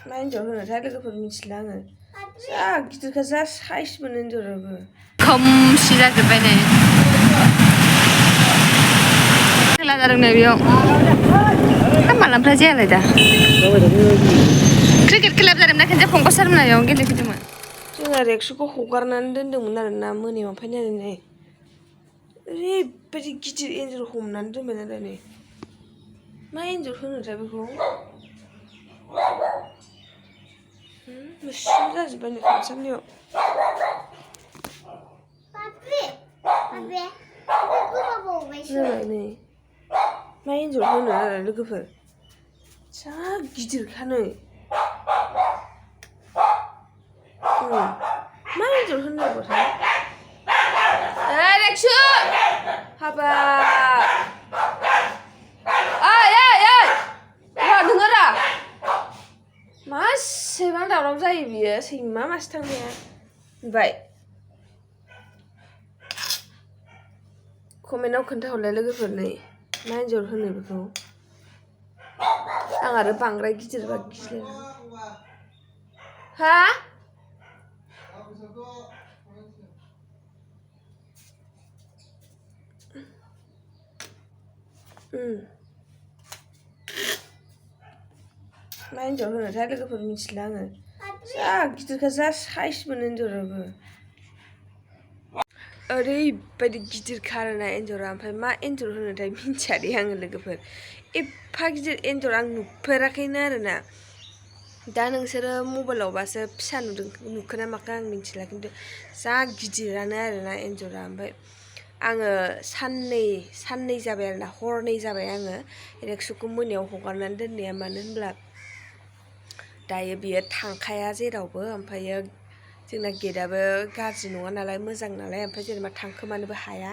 मा एन्जर होनोथाय लोगोफोर मिथिला आङो जा गिदिरखा जा साइज मोनो एन्जराबो खोमसि जाजोब्बाय नै खेला जादों नै बेयाव मालामफ्रा जायालाय दा क्रिकेट खेला जादोंना खेनसे फंबाय सारमोना बेयाव गेलेफैदोंमोन जोंहा रेक्सुखौ हगारनानै दोनदोंमोन आरोना मोनायाव ओमफ्राय नै ओरैबायदि गिदिर एन्जर हमनानै दोनबाय आरो नै मा एन्जर होनोथाय बेखौ मुसुं जाजोब्बाय नै खामसालियाव नै मा एन्जर होनो आरो लोगोफोर जा गिदिरखा नै मा एन्जर होननांगौथाय रेक्सु हाबा मासेबां दावराव जायो बियो सैमा मासे थांनाया नुबाय कमेन्टआव खोन्थाहरलाय लोगोफोर नै मा एन्जर होनो बेखौ आं आरो बांद्राय गिदिरबा गिलाय हा मा एन्जर होनोथाय लोगोफोर मिथिला आङो जा गिदिरखा जा साइज मोनो एन्जराबो ओरैबायदि गिदिरखा आरोना एन्जरा ओमफ्राय मा एन्जर होनोथाय मिथिया दे आङो लोगोफोर एफा गिदिर एन्जर आं नुफेराखैनो आरोना दा नोंसोरो मबाइलावबासो फिसा नुखोना माखो आं मिथिला खिन्थु जा गिदिरानो आरोना एन्जरा ओमफ्राय आङो साननै जाबाय आरोना हरनै जाबाय आङो रेक्सुखौ मोनायाव हगारनानै दोननाया मानो होनब्ला दायो बियो थांखाया जेरावबो ओमफ्रायो जोंना गेटआबो गाज्रि नङा नालाय मोजां नालाय ओमफ्राय जेनेबा थांखोमानोबो हाया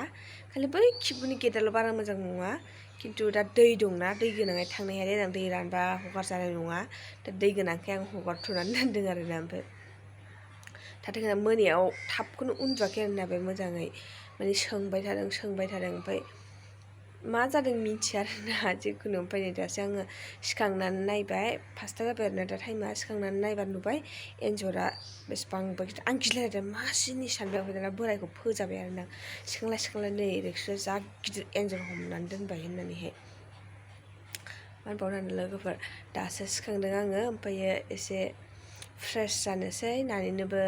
खालि बै खिबुनि गेटआल' बारा मोजां नङा खिन्थु दा दै दंना दै गोनाङै थांनो हाया देनां दै रानबा हगारजानाय नङा दा दै गोनांखाय आं हगारथ'नानै दोनदों आरोना ओमफ्राय थाथों मोनायाव थाबखौनो उन्दुवाखै आरोना बे मोजाङै माने सोंबाय थादों ओमफ्राय मा जादों मिथिया आरोना जिखुनु ओमफ्राय नै दासो आङो सिखांनानै नायबाय 5ता जाबाय आरोना दा टाइमा सिखांनानै नायबा नुबाय एन्जरा बेसेबांबा गिदिर आं गिलायदों मा जिनिस सानबाय ओमफ्राय दाना बोरायखौ फोजाबाय आरोना सिखांला नै रेक्सुआ जा गिदिर एन्जर हमनानै दोनबाय होननानैहाय मा होनबावनो लोगोफोर दासो सिखांदों आङो ओमफ्रायो एसे फ्रेस जानोसै नानिनोबो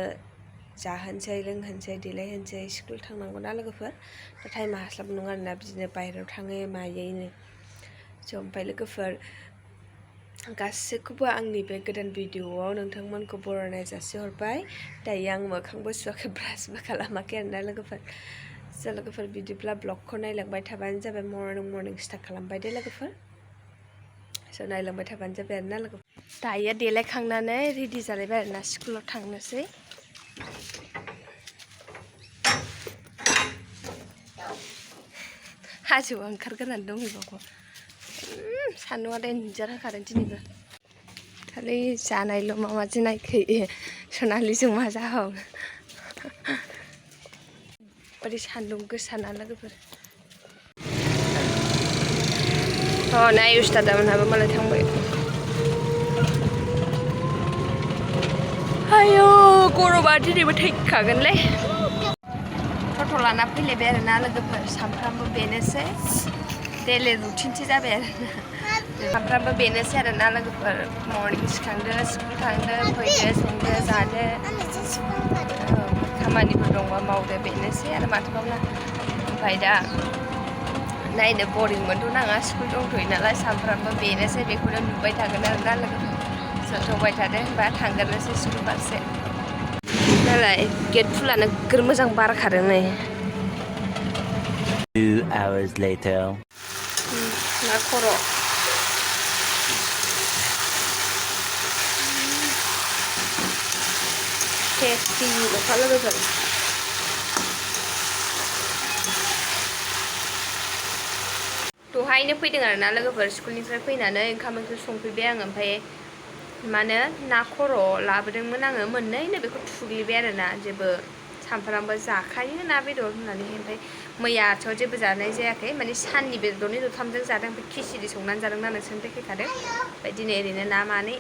जाहोनोसै लोंहोनोसै देलायहोनोसै स्कुल थांनांगौ ना लोगोफोर दा टाइमा हास्लाब नङा आरोना बिदिनो बाहेरायाव थाङो मायैनो ओमफ्राय लोगोफोर गासैखौबो आंनि बे गोदान भिडिअ'आव नोंथांमोनखौ बरायनाय जासिहरबाय दायो आं मोखांबो सुवाखै ब्रासबो खालामाखै आरोना लोगोफोर बिदिब्ला ब्लगखौ नायलांबाय थाबानो जाबाय मर्निं स्टार्ट खालामबाय दे लोगोफोर नायलांबाय थाबानो जाबाय आरोना लोगोफोर दायो देलायखांनानै रेडि जालायबाय आरोना स्कुलाव थांनोसै हाजोआव ओंखारग्रोनानै दंहैबावो सान्दुंआ देन्जार होखादों दिनैबो खालि जानायल' माबादि नायखै सनालिजों मा जाहाव ओरै सान्दुं गोसाना लोगोफोर नाय उस्तादामोनहाबो मालाय थांबाय आयौ गरमा दिनैबो थैखागोनलै टट' लाना फैलायबाय आरोना लोगोफोर सामफ्रामबो बेनोसै डेलि रुटिनसो जाबाय आरोना सामफ्रामबो बेनोसै आरोना लोगोफोर मर्निं सिखांदो स्कुल थांदो फैदो संदो जादो खामानिफोर दंबा मावदो बेनोसै आरो माथोबावनो ओमफ्राय दा नायनो बरिं मोनथ' नाङा स्कुल दंथ'यो नालाय सामफ्रामबो बेनोसै बेखौनो नुबाय थागोन आरोना लोगोफोर सोथ'बाय थादो होनबा थांगोरनोसै स्कुल फारसे नालाय गेट फुला नोगोर मोजां बारखादों नै 2 hours later ना खर' टेस्टि ल'खा लोगोफोर दहायनो फैदों आरोना लोगोफोर स्कुलनिफ्राय फैनानै ओंखाम ओंख्रि संफैबाय आङो ओमफ्राय माने ना खर' लाबोदोंमोन आङो मोननैनो बेखौ थुग्लिबाय आरोना जेबो सामफ्रामबो जाखायो ना बेदर होननानै ओमफ्राय मैयाथ' जेबो जानाय जायाखै माने साननि बेदरनि दरथामजों जादों ओमफ्राय खिसिरि संनानै जादों ना नोंसोरनो देखायखादों ओमफ्राय दिनै ओरैनो ना मानै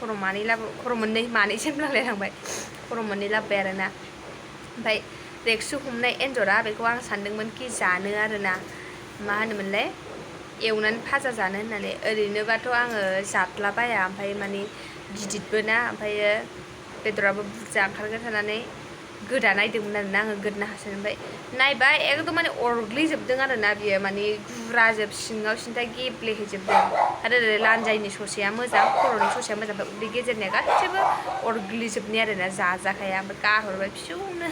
खर' मोननै मानैसिम लांलायलांबाय खर' मोननै लाबोबाय आरोना ओमफ्राय रेक्सु हमनाय एन्जरा बेखौ आं सानदोंमोन कि जानो आरोना मा होनोमोनलाय एवनानै भाजा जानो होननानै ओरैनोबाथ' आङो जाफ्लाबाया ओमफ्राय माने गिदिरबो ना ओमफ्रायो बेदराबो बुरजा ओंखारगोन साननानै गोदानायदोंमोन आरोना आङो गोदना हासिन ओमफ्राय नायबाय एकदम माने अरग्लिजोबदों आरोना बियो माने गुराजोब सिङाव सिन्था गेब्लेहैजोबदों आरो ओरै लान्जायनि ससेया मोजां खर'नि ससेया मोजां ओमफ्राय उदै गेजेरनिया गासैबो अरग्लिजोबनाय आरोना जाजाखाया ओमफ्य गारहरबाय फिसौनो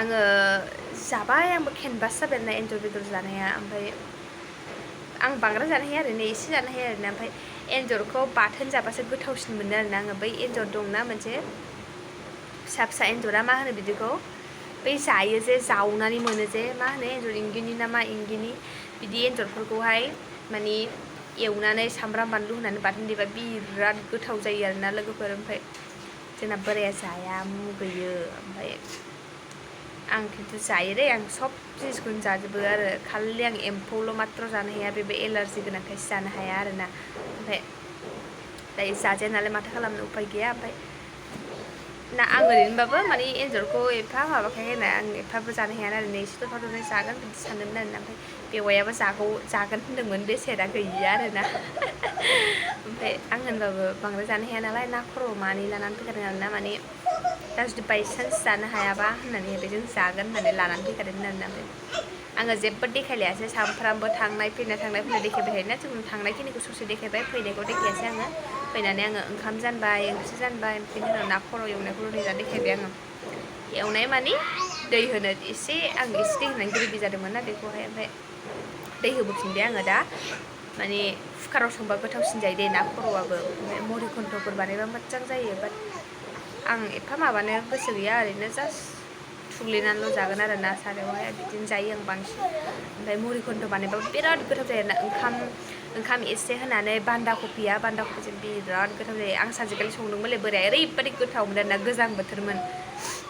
आङो जाबाय आंबो खेनबासो जाबाय आरोना एन्जर बेदर जानाया ओमफ्राय आं बांद्राय जानो हाया ओरैनो एसे जानो हायो आरोना ओमफ्राय एन्जरखौ बाथोन जाबासो गोथावसिन मोनो आरोना आङो बै एन्जर दंना मोनसे फिसा फिसा एन्जरा मा होनो बिदिखौ बै जायो जे जावनानै मोनो जे मा होनो एन्जर इंगिनि ना मा इंगिनि बिदि एन्जरफोरखौहाय माने एवनानै सामब्राम बानलु होनानै बाथोन देबा बिराद गोथाव जायो आरोना लोगोफोर ओमफ्राय जोंना बोराया जाया मुगैयो ओमफ्राय आं खिन्थु जायो दै आं सब जिनिसखौनो जाजोबो आरो खालि आं एम्फौल' मात्र जानो हाया बेबो एलार्जि गोनांखायसो जानो हाया आरोना ओमफ्राय दायो जाजाया नालाय माथो खालामनो उफाय गैया ओमफ्राय ना आं ओरैनोबाबो माने एन्जरखौ एफा माबाखाय होना आं एफाबो जानो हाया ओरैनो एसे दफा दनै जागोन बिदि सानदोंमोन आरोना ओमफ्य बेवायाबो जागोन होनदोंमोन बेसेरा गैया आरोना ओमफ्राय आं होनबाबो बांद्राय जानो हाया नालाय ना खर' मानै लानानै फैखादों आरोना माने दा जुदि बायसान्स जानो हायाबा होननानै बेजों जागोन होननानै लानानै फैखादोंमोन आरोना ओमफ्राय आङो जेबो देखायलायासै सानफ्रामबो थांनाय फैनाय देखायबाय थायोना जों थांनायखिनिखौ ससे देखायबाय फैनायखौ देखायासै आङो फैनानै आङो ओंखाम जानबाय ओंख्रि जानबाय बेनि उनाव ना खर' एवनायखौल' निजा देखायबाय आङो एवनाय माने दै होनो एसे आं एसे दै होनानै ग्रेभि जादोंमोन ना बेखौहाय ओमफ्राय दै होबोफिनबाय आङो दा माने कुकाराव संबा गोथावसिन जायो दे ना खर'आबो ओमफ्राय मरिघन्टफोर बानायबा मोजां जायो बाट आं एफा माबानो गोसो गैया ओरैनो जास्ट थुग्लिनानैल' जागोन आरो ना सारायावहाय बिदिनो जायो आं बांसिन ओमफ्राय मरिघन्ट बानायबाबो बिराद गोथाव जायो आरोना ओंखाम एसे होनानै बान्दा कफिजों बिराद गोथाव जायो आं सानसेखालि संदोंमोनलै बोराया ओरैबायदि गोथाव मोनदों आरोना गोजां बोथोरमोन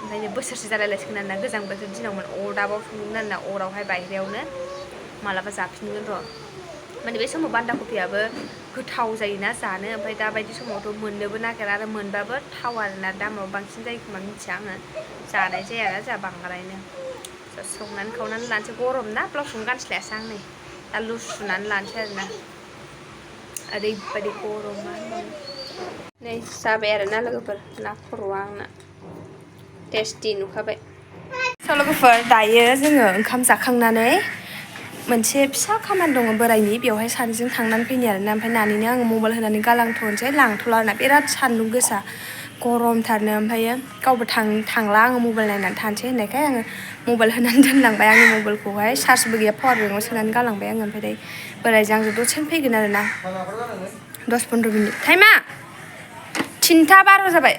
ओमफ्राय बोसोरसे जालायलायसिगोन आरोना गोजां बोथोर दिनावमोन अरदाबाव संदोंमोन आरोना अरावहाय बायह्रायावनो मालाबा जाफिनगोन र' माने बे समाव बान्दा कफियाबो गोथाव जायोना जानो ओमफ्राय दाबायदि समावथ' मोननोबो नागिरा आरो मोनबाबो थाव आरोना दामाबो बांसिन जायो खोमा मिथिया आङो जानाय जायाना जोंहा बांद्रायनो संनानै खावनानै लानोसै गरम ना ब्लाउसखौनो गानस्लायासै आं नै दा सुनानै लानोसै आरोना ओरैबायदि गरम मा होनबावनो नै जाबाय आरोना लोगोफोर ना खर'आ आंना टेस्टि नुखाबाय स' लोगोफोर दायो जोङो ओंखाम जाखांनानै मोनसे फिसा खामानि दङ बोरायनि बेवहाय सानैजों थांनानै फैनि आरोना ओमफ्राय नानिनो आङो मबाइल होनानै गालांथ'नोसै लांथ'ला आरोना बिराद सान्दुं गोसा गरमथारनो ओमफ्रायो गावबो थांला आङो मबाइल नायनानै थानोसै होननायखाय आङो मबाइल होनानै दोनलांबाय आंनि मबाइलखौहाय चार्जबो गैया पावार बेंकआव सोनानै गालांबाय आङो ओमफ्राय दायो बोरायजों आंजों दसेनो फैगोन आरोना 10-15 मिनिट टाइमा 3:12 जाबाय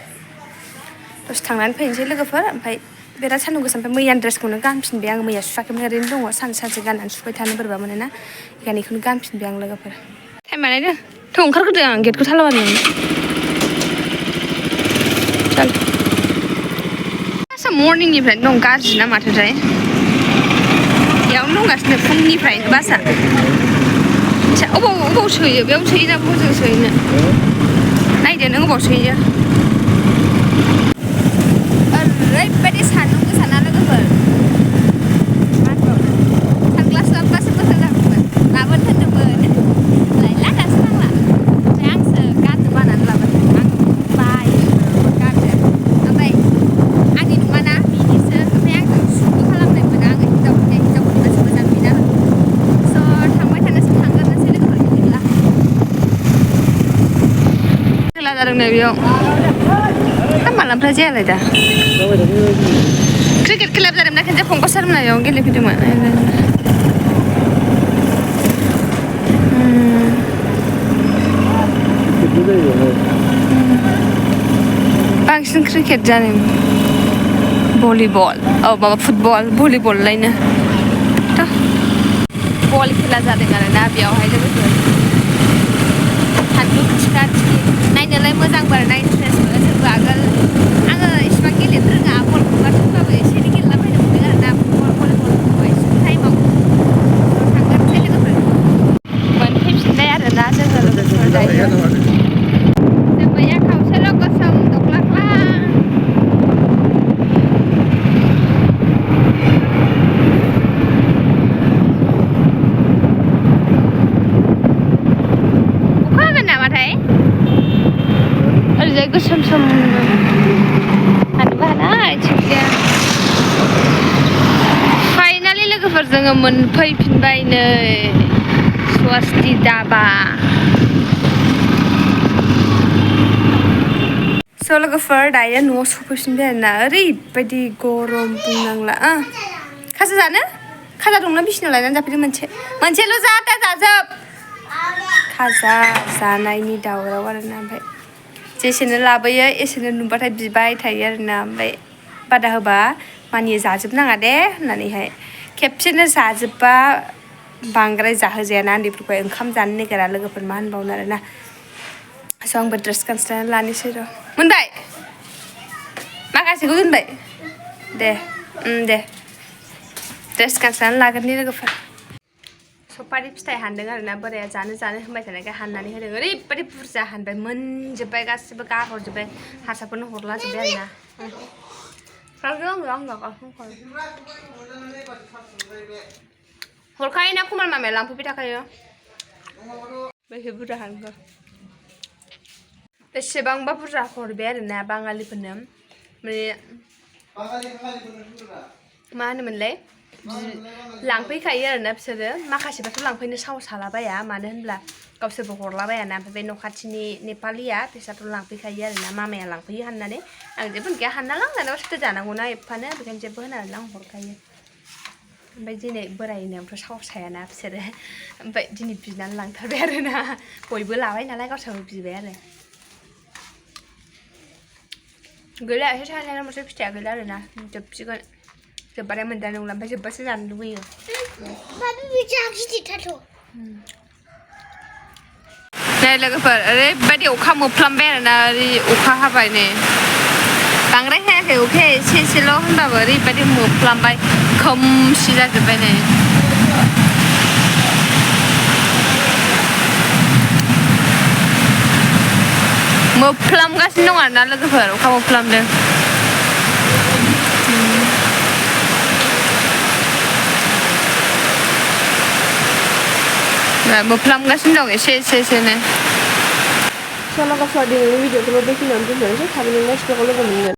दसे थांनानै फैनोसै लोगोफोर ओमफ्राय बिराद सान्दुं गोसा ओमफ्राय मैयानि ड्रेसखौनो गानफिनबाय आङो मैया सुवाखैमोन ओरैनो दङ सानसे गाननानै सुबाय थानो बोरैबा मोनोना बेखायनो बेखौनो गानफिनबाय आं लोगोफोर टाइमा नायदो थ' ओंखारग्रोदो आं गेटखौ थाला चल आसा मर्निंनिफ्रायनो दं गाज्रि ना माथोथाय बेयावनो दंगासिनो फुंनिफ्रायनो बासा अबाव सोयो बेयाव सोयो ना बबेजों सोयोनो नायदो नों अबाव सोयो ओरैबायदि सान्दुं गोसा ना लोगोफोर सानग्लास लाब्लासो मोजां जागौमोन लाबोनो होनदोंमोन लायला दासो नांला ओमफ्राय आंसो गाननो बानानै लाबोदों आं बायो गाननो ओमफ्राय आंनि नङाना बिनिसो ओमफ्राय आंजों सुबो खालामनायमोन आङो हिनजावफोरनिबासो मोजां बिना स' थांबाय थानोसै थांग्रोनोसै लोगोफोर बिदिब्ला खेला जादों नै बेयाव मालानिफ्राय जायालाय दा क्रिकेट खेलाबो जादोंमोन ना खेनसे फंबाय सारमोनायाव गेलेफैदोंमोन बांसिन क्रिकेट जादों भलिबल माबा फुटबल भलिबल लायनो बल खेला जादों आरोना बेयावहाय लोगोफोर सान्दुं थिखा थिखि नायनोलाय मोजांबो आरोना इन्टारेस्टबो जोंबो आगोल आङो इसिबां गेलेनो रोङा बलखौबाथ' होनबाबो एसे एनै गेलेलाबायनो मोनदों आरोना भलिबलखौहाय स्कुल टाइमाव थांगोनसै लोगोफोर मोनफैफिनबाय आरोना जोङो लोगोफोर दायो Labaया खावसेल' गोसोम दख्लाख्ला अखा हागोन नामाथाय ओरैजाय गोसोम सोम हानोबो हानाय थिग गैया फाइनालि लोगोफोर जोङो मोनफैफिनबाय नै स्वस्ति दाबा स' लोगोफोर दायो न'आव सफैफिनबाय आरोना ओरैबायदि गरम बुंनांला खाजा जानो खाजा दंना बिसिनाव लायनानै जाफैदो मोनसेल' जा दा जाजोब खाजा जानायनि दावराव आरोना ओमफ्राय जेसेनो लाबोयो एसेनो नुबाथाय बिबाय थायो आरोना ओमफ्राय बादा होबा मानियो जाजोबनाङा दे होननानैहाय खेबसेनो जाजोबबा बांद्राय जाहोजायाना उन्दैफोरखौहाय ओंखाम जानो नागिरा लोगोफोर मा होनबावनो आरोना स' आंबो ड्रेस गानस्रानानै लानोसै र' मोनबाय माखासेखौ दोनबाय दे दे ड्रेस गानस्रानानै लागोननि लोगोफोर सपारि फिथाइ हानदों आरोना बोराया जानो होनबाय थानायखाय हाननानै होदों ओरैबायदि बुरजा हानबाय मोनजोब्बाय गासिबो गारहरजोब्बाय हारसाफोरनो हरलाजोब्बाय आरोना हरखायोना खमार मामाया लांफैबाय थाखायो बेसे बुरजा हानखो बेसेबांबा बुरजा हरबाय आरोना बाङालिफोरनो माने मा होनोमोनलाय लांफैखायो आरोना बिसोरो माखासेबाथ' लांफैनो साहस हालाबाया मानो होनब्ला गावसोरबो हरलाबायाना ओमफ्राय बे न' खाथिनि नेपालिया बिसोरथ' लांफैखायो आरोना मामाया लांफैयो हाननानै आं जेबो गैया हाननाला दाना सोरथो जानांगौना एफानो बेखायनो जेबो होनानै आं हरखायो ओमफ्राय दिनै बोरायनोथ' साहस हायाना बिसोरो ओमफ्राय दिनै बिनानै लांथारबाय आरोना बयबो लाबाय नालाय गावसोरबो बिबाय आरो गैला एसे सानसेनो मोनसे फिथाइया गैला आरोना जोबसिगोन जोब्बाथाय मोनजानाय नंला ओमफ्राय जोब्बासो जानो लुबैयो नै लोगोफोर ओरैबायदि अखा मोफ्लामबाय आरोना ओरै अखा हाबाय नै बांद्राय हायाखै अखाया एसेल' होनबाबो ओरैबायदि मोफ्लामबाय खोमसि जाजोब्बाय नै मोफ्लामगासिनो दं आरोना लोगोफोर अखा मोफ्लामदों मोफ्लामगासिनो दं एसेनो स' लोगोफोर दिनैनि भिडिअखौबो बेखिनियावनो दोनथ'नोसै थाबैनो नेक्स्ट भिडिअखौ लोगो मोनगोन